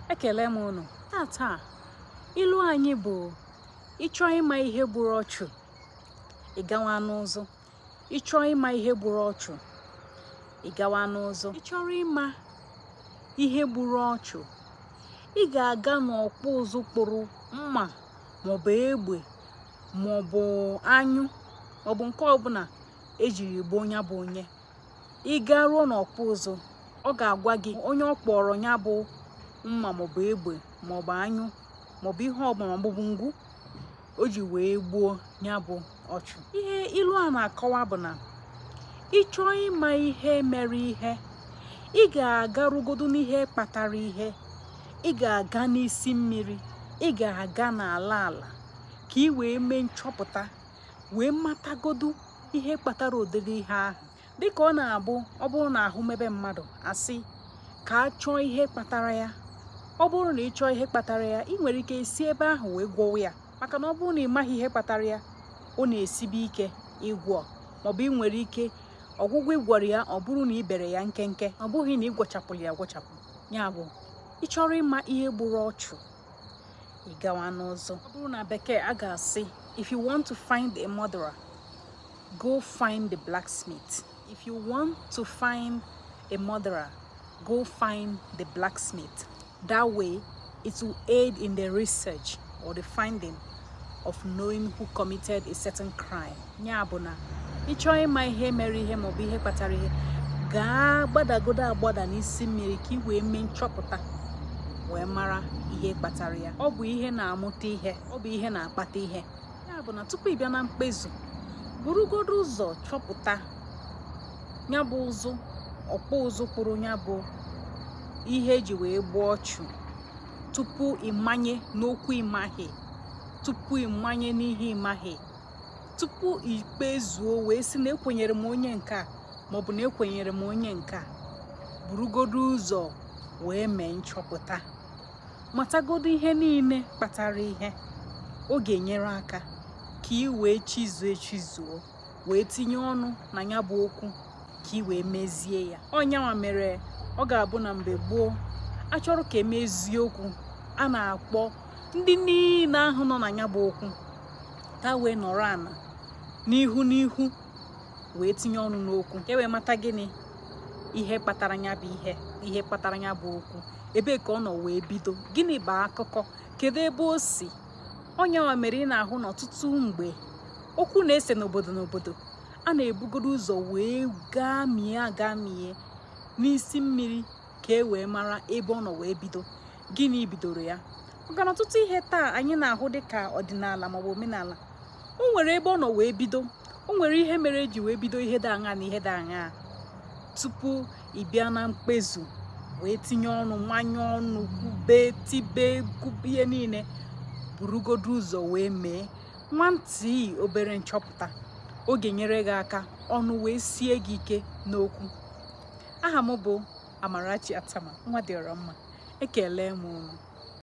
Ekele m unu. Tata, ilu anyị bụ: ị chọọ ịma ihe gburu ọchụ, ị gawa n'ụzụ. Ị chọọ ịma ihe gburu ọchụ, ị gawa n'ụzụ. Ị chọrọ ịma ihe gburu ọchụ, ị ga-aga n'ọkpụ ụzụ kpụrụ mma maọbụ egbe maọbụ anyụ maọbụ nke ọbụla ejiri gbuo ya bụ onye. Ị garuo n'ọkpụ ụzụ, ọ ga-agwa gị onye ọ kpọrọ ya bụ mma maọbụ egbe maọbụ anyụ maọbụ ihe ọbụla maọbụ ngwu o ji wee gbuo ya bụ ọchụ. Ihe ilu a na-akọwa bụ na ị chọọ ịma ihe mere ihe, ị ga-agarugodo n'ihe kpatara ihe. Ị ga-aga n'isi mmiri, ị ga-aga n'ala ala ka ị wee mee nchọpụta, wee matagodu ihe kpatara ụdịrị ihe ahụ. Dịka ọ na-abụ, ọ bụrụ na ahụ mebe mmadụ, asị ka a chọọ ihe kpatara ya. Ọ bụrụ na ị chọọ ihe kpatara ya, ị nwere ike isi ebe ahụ wee gwọọ ya, maka na ọ bụrụ na ị maghị ihe kpatara ya, ọ na-esibe ike ịgwọ, maọbụ ị nwere ike ọgwụgwọ ị gwọrọ ya, ọ bụrụ na ị bere ya nkenke, ọ bụghị na ị gwọchapụrụ ya agwọchapụ. Ya bụ, ị chọrọ ịma ihe gburu ọchụ, ị gawa n'ụzụ. Ọ bụrụ na Bekee, a ga-asị, "If you want to find a murderer, go find the blacksmith." If you want to find a murderer, go find the blacksmith. That way it will aid in the research or the finding of knowing who committed a certain crime. Ya bụ na ị chọọ ịma ihe mere ihe maọbụ ihe kpatara ihe, gaa gbadagodo agbada n'isi mmiri ka ị wee mee nchọpụta, wee mara ihe kpatara ya. Ọ bụ ihe na-amụta ihe, ọ bụ ihe na-akpata ihe. Ya bụ na tupu ị bịa na mkpezu, burugodo ụzọ chọpụta ya bụ ụzụ, ọkpụ ụzụ kpụrụ ya bụ ihe eji wee gbuo ọchụ, tupu ịmanye n'okwu ịmaghị, tupu ịmanye n'ihe ịmaghị, tupu ikpezuo wee sị na ekwenyere m onye nke a maọbụ na ekwenyere m onye nke a. Burugodo ụzọ wee mee nchọpụta, matagodo ihe niile kpatara ihe. Ọ ga-enyere aka ka ị wee chizuo echizuo, wee tinye ọnụ na ya bụ okwu, ka ị wee mezie ya. Ọnyanwa mere ọ ga-abụ na mgbe gboo, achọrọ ka emezie okwu, a na-akpọ ndị niile ahụ nọ na ya bụ okwu ka wee nọrọ ana n'ihu n'ihu wee tinye ọnụ n'okwu, ka e wee mata gịnị ihe kpatara ya bụ ihe, ihe kpatara ya bụ okwu, ebee ka ọ nọ wee bido, gịnị bụ akụkọ, kedu ebe o si. Ọnyanwa mere ị na-ahụ n'ọtụtụ mgbe okwu na-ese n'obodo n'obodo, a na-ebugodo ụzọ wee gaa mie aga mie n'isi mmiri ka e wee mara ebe ọ nọ wee bido, gịnị bidoro ya. Maka na ọtụtụ ihe taa anyị na-ahụ dịka ọdịnala maọbụ omenala, o nwere ebe ọ nọ wee bido, o nwere ihe mere eji wee bido ihe dị aṅaa na ihe dị aṅaa. Tupu ị bịa na mkpezu wee tinye ọnụ, manye ọnụ, kwube, tibe, kwube ihe niile, burugodo ụzọ wee mee nwantị obere nchọpụta. Ọ ga-enyere gị aka ọnụ wee sie gị ike n'okwu. Aha m bụ Amarachi Atama, nwa dịọrọ mma. Ekele m unu.